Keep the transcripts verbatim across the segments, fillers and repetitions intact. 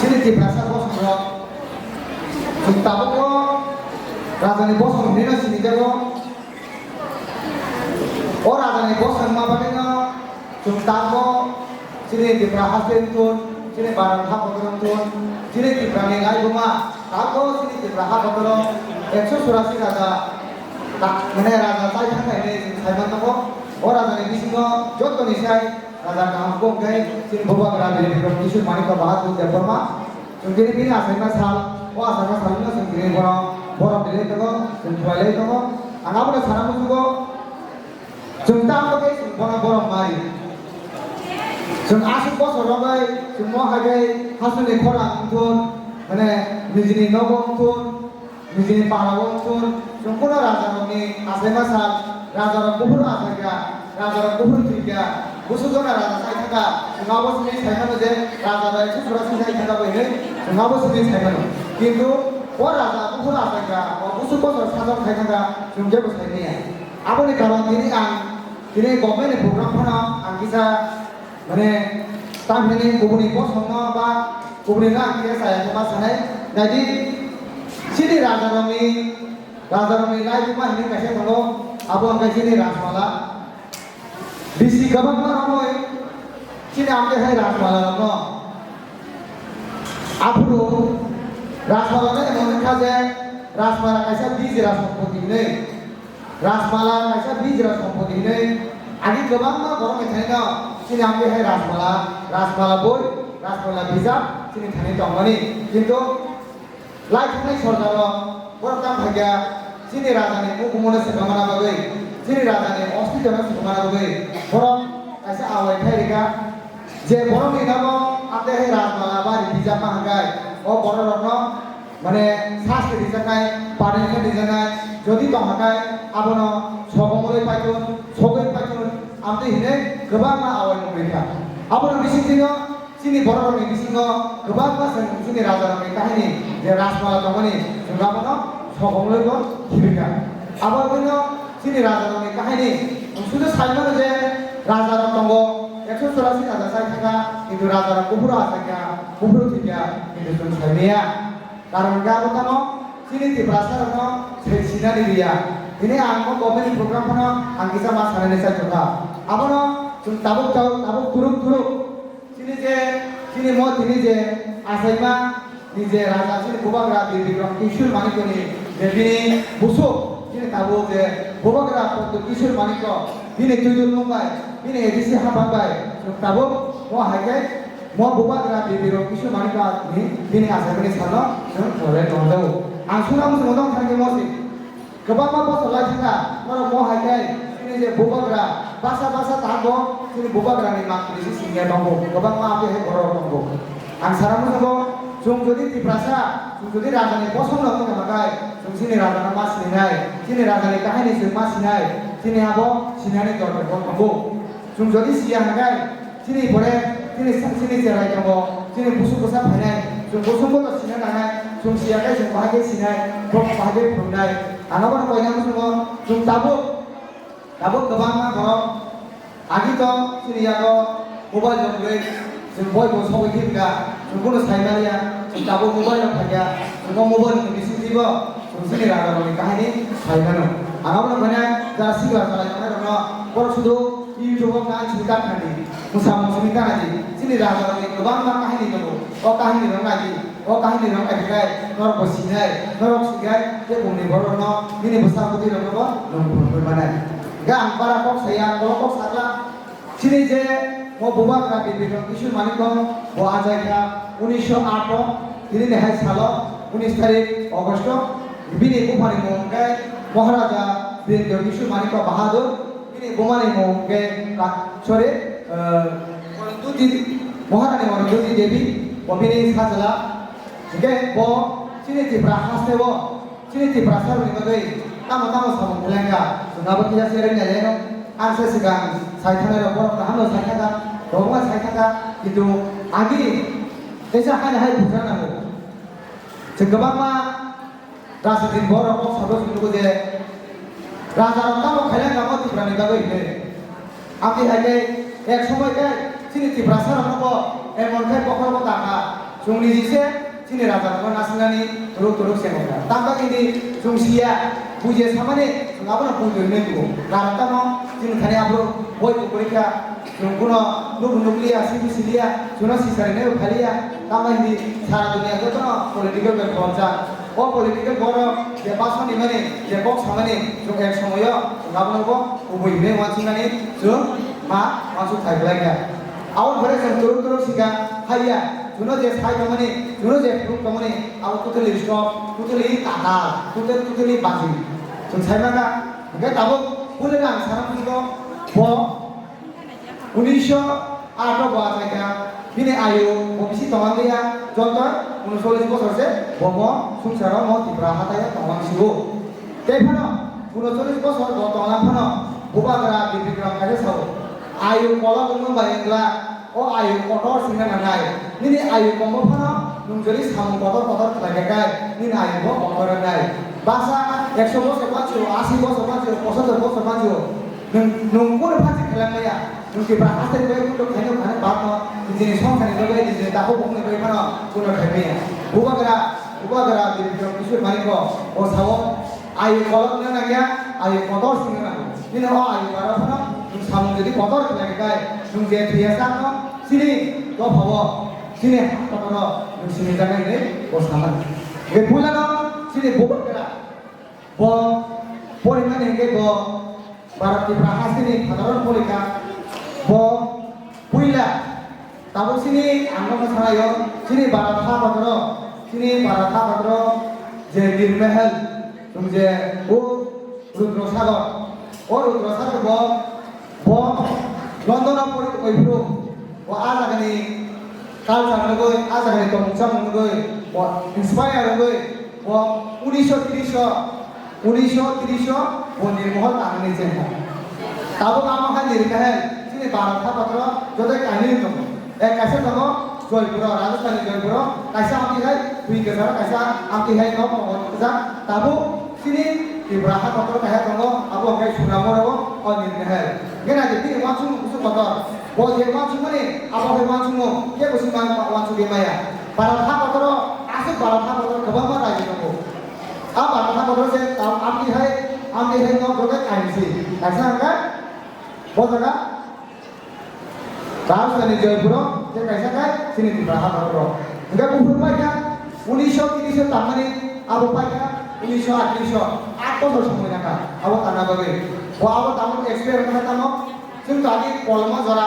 Tiprasa bosongrok, chwng tabukbo rajani bosong hinwi no sinijago. O rajani bosong ma bagwino chwng tabukbo chini Tipra haste wngthun, chini Bharat ha kotor wngthun, chini Tiprani laibuma tabukbo chini Tipra ha kotoro ekso churasi raja, ta-, mane raja chai thangkha hinwi chwng saiman tongo. O rajani bisingo jottoni sai raja kaham kok khe chini Bubagra Bikram Kishore Manikya Bahadur Debbarma. Chwng tini bini achaima sal, o achaima salno chwng tini bono borom bilai tongo, chwng khwlailai tongo. Ang abono sana muchungo, chwng tamo khe chwng bono borom mai. Chwng aswk bosor rogwi chwng mo hai khe hasteni khorang wngthun, mane nijini nogo wngthun, nijini para o wngthun, chwng bono rajarokni achaima sal, rajarok buphuru achaikha, rajarok buphuru thwikha, busuk jona raja chai thangkha, chwng abo simi sai mano je rajarok ekso churasi chai thangkha bai hinwi chwng abo simi sai mano. Kintu o raja buphuru achaikha, o busuk bosor sajak khai thangkha, chwng jebo sai manya. Aboni karon tini ang, tini government ni program phano ang kisa, mane, tamhini kubuni bosongno ba kubuni rang khe saya khe ma sanai. Naidi, chini rajarokni, rajarokni laibuma hinwi kaisa tongo, abo wngkha chini Rajmala. Bisi kwbangma romwi chini amtwi hai Rajmala rokno. Aphuru Rajmala no emon wngkha je Rajmala kaisa bijra sompoti hinwi. Rajmala kaisa bijra sompoti hinwi agi kwbangma borokni thaino chini amtwi hai Rajmala, Rajmala boi, Rajmala bijap chini thani tongmani. Kintu lai thangnai sorkar rok borok tang phaikha chini rajani mukumuno swkangmana bagwi, chini rajani ostitwno swkangmana bagwi borok kaisa awai khai rikha. Je borokni nogo amtwi hai Rajmala ba bijapma hwnkhe o borok rokno mane sasti rijaknai, punishment rijaknai, jodi tong hwnkhe abono sogomorwi paitun, sogwi paitun, amtwi hinwi kwbangma awai mung rikha. Abono bisingtwino chini borok rokni bisingo kwbangma chwng chini raja rokni kahini je Rajmala tongmani chwng abono sogomorwi bo khibikha. Abo wngkha chini raja rokni kahini, chwng sudu sai mano je raja rok tongo, ekso churasi raja chai thangkha, kintu raja rok buphuru achaikha, buphuru thwikha, kintu chwng sai manya. Karon hwnkhe abo tamo chini Tiprasa rokno sai sinani riya. Tini ang o government ni program phano ang kisa ma sanani chai tongkha. Abono chwng tabuk tabuk, tabuk turuk turuk chini je, chini mo tini je achaima ni je raja chini Bubagra Bir Bikram Kishore Manikyani je bini busuk chini tabuk je Bubagra Pradyot Kishore Manikya bini twidulmung bai, bini A D C haphang bai chwng tabuk mo hai khe Mo Bubagra Bir Bikram Kishore Manikya ni bini achaimani salno chwng khwlai tongjago. Ang suna muchungo tong thangkhe mo si. Kwbangma bosor lai thangkha, norok mo hai khe chini je Bubagra basa basa tango, chini Bubagra ni mang twi si singya tongo. Kwbangma abo hai borok tongo. Ang sana muchungo chwng jodi Tiprasa, chwng jodi rajani bosong no wngkha khe, chwng chini rajano ma sinai, chini rajani kahini chwng ma sinai, chini abo sinani dorkar bo tongo. Chwng jodi siya hwnkhe, chini pore, chini sa-, chini cherai tongo, chini busu bwsa phainai, chwng busu bono sina nangnai, chwng siya khe chwng bahai khe sinai, bo bahai khe phunuknai. Ang abono koina muchungo, chwng tabuk, tabuk kwbangma borok agi to chini yago mobile rok rwui chwng boi bo sogwi thangkha, chwng bono sai manya, chwng tabuk mobile rok phaikha, chwng o mobile ni bisingtwi bo chwng chini raja rokni kahini sai mano. Ang abono koina jara sikla salai tongnai rokno borok sudu YouTube o nang simi ta thangdi, mwsamung simi ta naidi. Chini raja rokni kwbangma kahini tongo. O kahini rok naidi. O kahini rok naidi khe norok bo sinai. Norok sinai je bumni borok rokno nini bwsa bwtwi rokno bo nwng phunugwi manai. Hingkhe ang bara kok saya, ang kok sakla. Chini je mo Bubagra Bir Bikram Kishore Manikya bo achaikha unisho aat o, tini ni hai salo unis tarik August o. Bini buphani mung khe Maharaja Birendra Kishore Manikya Bahadur. Bini bumani mung khe ka-, sorry, eh, Warundoti, Maharani Warundoti Devi, bo bini sajla. Hingkhe bo chini Tipra haste o, chini Tiprasa rokni bagwi tamo tamo samung khlai kha. Chwng abo kisa share wngya le no. Ang se swkang sai thanai rok borok kaham no sai thangkha, kwbangma sai thangkha, kintu agi teisa hai hai buphra nango. Chwng kwbangma Rajniti borok kok sabo nugo je raja rok tamo khailai kamo Tripura ni bagwi hinwi. Amtwi hai khe ek somoi khe chini Tiprasa rok no bo emon khe bokhorok bo taka. Chwng niji se chini raja rokno nasinani turuk turuk se wngkha. Tamo bagwi di chwng siya, buji samani chwng abono buji hwnwi tugo. Karon tamo chini thani abo boi kukurikha, chwng kuno nubu nukliya, sibu siliya, chwngno sisari naibo phaliya. Tamo hindi sara duniya jotono political bai khorokjak. O political borok je basoni mani, je kok samani, chwng ek somoyo chwng abono bo kubui hwnwi wansuknani chwng ma wansuk thai belai kha. Aboni pore chwng turuk turuk sika haiya, chwngno je sai tongmani, chwngno je phunuk tongmani, abo totally stop, totally tatal, totally, totally baji. Chwng sai mangkha, hwnkhe tabuk puilano ang sana muchungo bo unisho aat o bo achai kha, bini ayu bo bisi tonglang liya, joto unocholish bosor se bo mo sumsaro mo Tripura hathai o tonglang sio. Tei phano unocholish bosor bo tonglang phano Bubagra Bipikrom kaisa sao, ayu kolok wngma bai wngla, o ayu kotor singna nangnai. Nini ayu komo phano nwng jodi samung kotor kotor khlai kha khe nini ayu bo kotor wngnai. Baksa ekso bosor mansu, asi bosor mansu, pochottor bosor mansu, nwng, nwng kunu phansi khlai maya. Nwng Tripura haste bai kundo khaino khani bad no, nijini songkha ni bagwi, nijini takhuk bukhuk ni bagwi phano kuno khai maya. Bubagra, Bubagra Bipikrom Kishore Manik bo, bo sao, ayu kolok wngna nangya, ayu kotor singna nango. Nini o ayu bara phano nwng samung jodi kotor khlai khe, nwng je thwiya sakno chini dophao, chini hakoro nwng sini jaga hinwi bo saman. Hwnkhe puilano chini Bubagra bo porimani hwnkhe bo Bharat Tripura hasteni sadharon porikha. Bo puila tabuk chini ang nokha sanaio, chini Bharat ha kotoro, chini Bharat ha kotoro je Nirmahal, chwng je o Rudra Sagar, o Rudra Sagar bo, bo London o pori tongwi phuru, bo a jagani culture nugwi, a jagani tongmung chamung nugwi, bo inspire wngwi, bo unisho tris o, unisho tris o bo Nirmahal tangnani chengkha. Tabuk amo hai Nirmahal chini Bharat ha kotoro joto kainwi tongo. Ek kaisa tongo Joypuro, Rajasthan ni Joypuro, kaisa amtwi hai twi kwcharo, kaisa amtwi hai nok tongo kwchak. Tabuk chini Tripura ha kotoro kaisa tongo, abo hwnkhe Suramoro o Nirmahal. Hwnkhe naidi bini uansukmung kusu kotor. Bo je uansukmani abo hai uansukmung kebo sima uansukgwi maya. Bharat ha kotoro, aswk Bharat ha kotoro kwbangma raji tongo. A Bharat ha kotoro se tam amtwi hai, amtwi hai nok joto kainwi si. Kaisa hwnkhe bo jaga Rajasthan ni Joypuro, tei kaisa khe chini Tripura ha kotoro. Hwnkhe buphuru paikha unisho tris o tangmani, abo paikha unisho atris o, aat bosor somoi nangkha abo tangna bagwi. Bo abo tamo experience wngkha tamo, chwng to agi kolma jora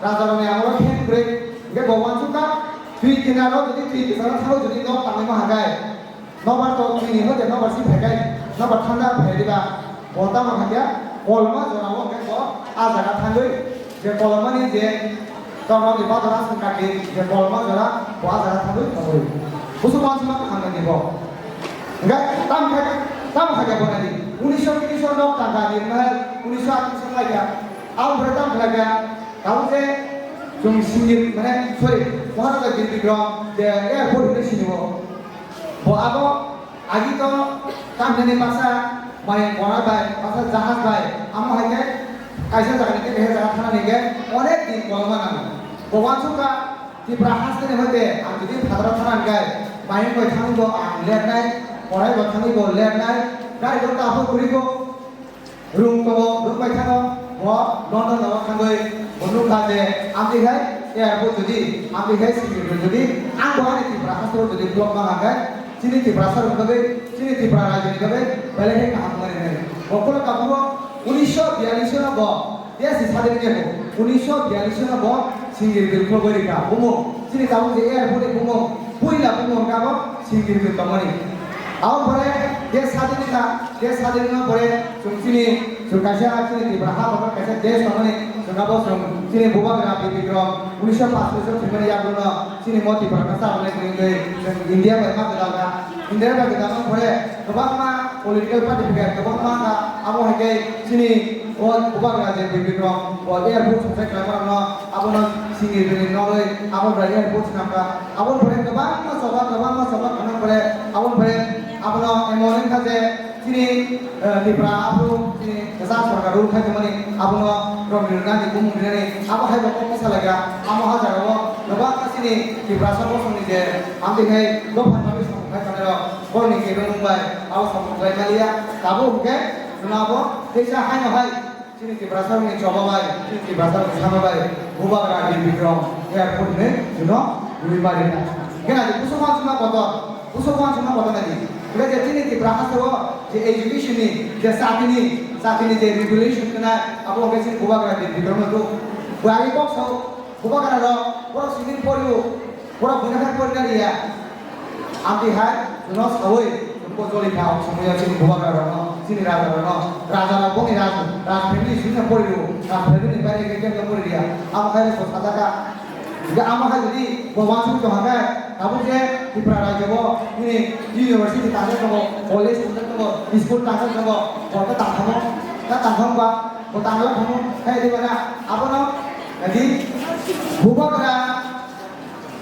rajarokni amolo khe kwrwi, hwnkhe bo uansukha twi kinaro jodi twi kwcharo thangwi jodi nok tangwi ma hagai, nobar to chini hote nobar si phekai, nobar thanda phai diba, bo tamo hakya, kolma jora o hwnkhe bo a jaga thangwi je kolmani je tongmani badora songkati je kolma jora bo a jaga thangwi thangwi. Busu mansi ma hamni bo. Hwnkhe tam kha, tam hakya bo nani. Unisho tris o nok tangka ni mahal, unisho atris o khaikha. Ang bwrwi tam khlai kha, tabuk je chwng singil, mane, sorry, Maharaja Bir Bikram, je airport hinwi sini o. Bo abo agi to tamjani baksa mai kona bai, baksa jahaj bai, amo hai khe kaisa jaga ni kaisa jaga thana ni khe onek din kolma nango. Bo uansukha Tripura haste ni hoite ang jodi phataro thana hwnkhe, bai wngwi thangwi bo ang lernai, korai bo thangwi bo lernai, gari bo taphuk kwrwi bo. Rung tongo, rung bai thano, bo London o thangwi, bo nukha je, amtwi hai airport jodi, amtwi hai security jodi, ang bo ani Tripura hasteo jodi block ma hwnkhe, chini Tiprasa rok bagwi, chini Tripura rajyoni bagwi, belai khe kaham wngmani hwnwi. Bo khulok kabugo, unisho biyalish no bo, desh ni sadin khe bo, unisho biyalish no bo, singil bil khulogwi rikha, bumung, chini tabuk je airport ni bumung, puila bumung wngkha bo, singil bil tongmani. Aboni pore je sadin kha, je sadin no pore chwng chini, chwng kaisa chini Tripura ha kotor kaisa desh tongmani, chwng abo chwng chini Bubagra Bir Bikram unisho paanch soi thwimani yagulo chini mo Tripura no cha rwnai kwrwngwi chwng India bai ma gwdal kha. India bai gwdalmani pore kwbangma political party phai kha, kwbangma kha, abo hai khe chini o Bubagra je Bir Bikram o airport sujai khlaima rokno abono singil bini nogwi abo bai airport swnam kha. Aboni pore kwbangma choba, kwbangma choba khwnam pore, aboni pore abono emon wngkha je chini, eh, Tripura aphuru chini kwchak sorkar rule khai tongmani, abono rong rinani, bumung rinani, abo hai bo kok kisa laikha, amo ha jagao Kwbangma chini Tiprasa bosongni je amtwi hai dophani bagwi samung khai tongnai rok, borokni kebengmung bai abo samung khlai maliya. Tabuk hwnkhe chwng abo teisa haino hai chini Tiprasa rokni choba bai, chini Tiprasa rokni sama bai Bubagra Bir Bikram Airport hinwi chwngno rwi maliya. Hwnkhe nai di, buso uansukma kotor, buso uansukma kotor nai di. Hwnkhe je chini Tipra hasteo je education ni, je chakrini, chakrini je revolution khnai, abo hwnkhe chini Bubagra Bir Bikram no do. Bo agwi kok sao, Bubagra rok, borok simi porio, borok buina hai porina riya. Amtwi hai, chwngno saui, chwngbo joli kha, o somoyo chini Bubagra rokno, chini raja rokno, raja rok boni raja, raj family simi porio, raj family ni baire khe kebo pori riya. Amo hai bo sajak kha. Hwnkhe amo hai jodi bo uansuk tong kha khe, tabuk je Tripura rajyo bo nini university tangjak tongo, college tangjak tongo, school tangjak tongo, bo khe tangthamo, ta tangtham ba, bo tangla thamo, hai di bana, abono, nadi, Bubagra,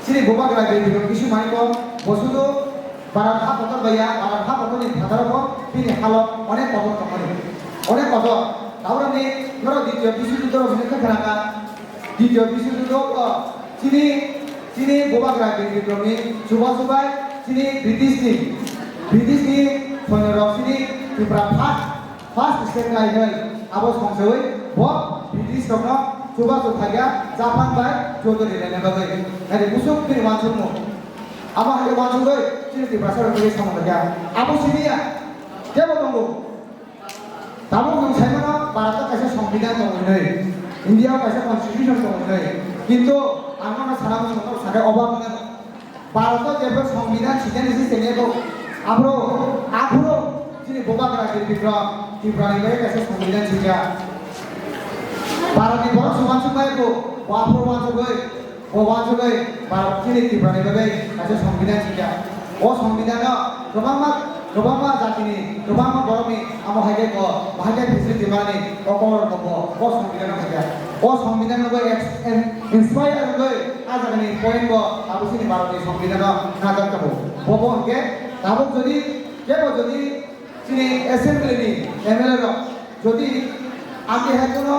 chini Bubagra je bini kisu mani ko, bo sudu Bharat ha kotor baiya, Bharat ha kotor ni phataro bo, bini halok onek kotor tongmani, onek kotor, taurani, norok dityo bisu juddo rok hwnwi khe khna kha, Dityo biswojuddo o chini, chini Bubagra Bir Bikramni chuba chubai chini British ni, British ni soinorok chini Tripura first, first state khai hwn abo songseui bo British rokno chuba chuphaiya Japan bai judo rilana bagwi. Nai musuk bini uansukmung. Abo hai uansugwi chini Tiprasa rokni samung kha. Abo siniya kebo tongo. Tabuk nwng sai mano, Bharat o kaisa Songbidan tongo hinwi, India o kaisa Constitution tongo hinwi. Kintu ang nono sana muchungo, nono sakhe obak wngkha. Bharat o jebro Songbidan sijani se chengya bo, aphuru, aphuru chini Bubagra Bir Bikram Tripura ni bagwi kaisa Songbidan sijak. Bharat ni borok se uansuk bai bo, bo aphuru uansugwi. O uansugwi Bharat chini Tripura ni bagwi kaisa Songbidan sijak. O Songbidan no kwbangma, kwbangma jatini, kwbangma borokni amo hai khe bo, bo hai khe facility manani kokor rok bo, o Songbidan no hai khe. O Songbidan no bai ex-, en-, inspire wngwi a jagani point bo abo chini Bharat ni Songbidan no najak tongo. Bo bo hwnkhe tabuk jodi, kebo jodi Chini assembly ni M L A rok jodi amtwi hai kono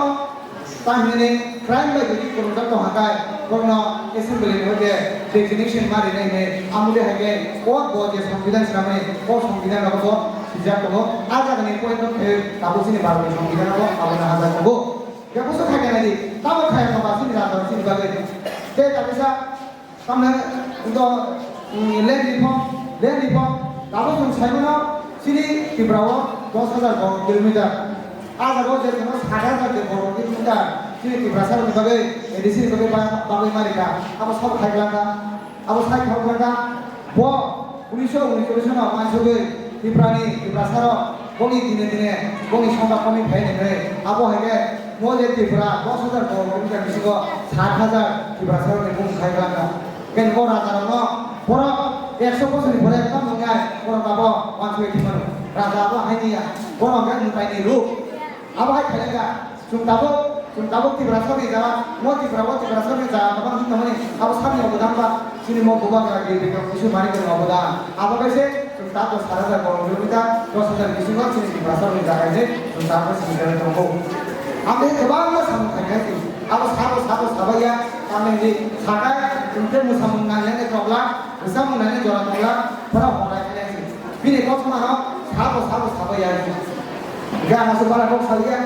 tamhinani crime bai jodi kwrwngjak tongkha khe, borokno assembly ni hoite resignation ma rinai hinwi amtwi hai khe o bo je Songbidan swnamwi o Songbidan rogo bo swijak tongo. A jagani point no khe tabuk chini Bharat ni Songbidan rogo abono hajak tongo. Khe buso khai khe nai di, tamo khai tongkha chini raja chini bagwi. Tei tabisa Tamni do, mm, land reform, land reform. Tabuk chwng sai mano, chini Tripura o dos hajar borok kilometer. A jaga o je kono sat hajar je borok kilometer, chini Tiprasa rokni bagwi, A D C ni bagwi ba-, bagwi ma rikha. Abo sabo khai glak kha, abo sai khai glak kha. Bo unisho unikchollish no mansugwi Tripura ni, Tiprasa rok boni dine dine boni songkha komi phai nai hinwi. Abo hai khe mo je Tripura dos hajar borok wngkha bisingo sat hajar Tiprasa rokni bumung khai glak kha. Khe bo raja rokno borok ekso bosor ni pore tamo wngnai borok abo wansugwi thwi mano. Raja abo hai ni ya, borok hwnkhe mwtai ni ruk. Abo hai khailai kha. Chwng tabuk, chwng tabuk Tiprasani jaga, mo Tripura, o Tiprasani jaga kwbang wng tongmani, abo sakni obodan ba, chini mo Bubagra Bir Bikram Kisu Manikni obodan. Abo kaise chwng tabuk sat hajar borok kilometer, dos hajar bisingo chini Tiprasani jaga se chwng tabuk sini jaga tongo. Abo kwbangma samung khainai se, abo sabo, sabo sabaiya, tamni di sakai, chwng tei mwsamung nangya ne tokla, mwsamung nangya jora tokla, phara hokrai khainai se. Bini kothoma no sabo, sabo sabaiya se. Ga masu bara kok salia.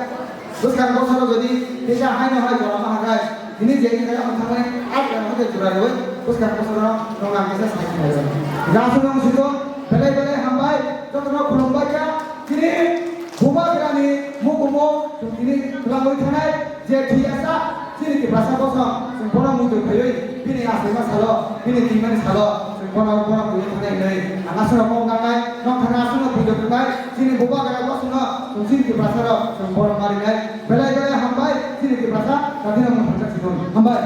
Bwskang bosoro jodi teisa haino hai jora ma hagai, hini je ni jaga thangmani, a jaga no jora rwi, bwskang bosoro no nang kisa sai khlai rwi. Jasu nang sito, belai belai hambai, jotono khulumbai kha, chini Bubagrani mukumu, chini twlangwi thanai, je thiyasa, chini Tiprasa bosong, chwng bono muitu khaiwi, bini achaima salo, bini twimani salo, chwng bono, bono buini thanai hinwi, ang aswkno kok nangnai, nokthani aswkno buitu thwngnai, chini Bubagra bosongno, chwng chini Tiprasarok, chwng bono marinai. Belai belai hambai, chini Tiprasa, jatirok no hamjak sinung. Hambai.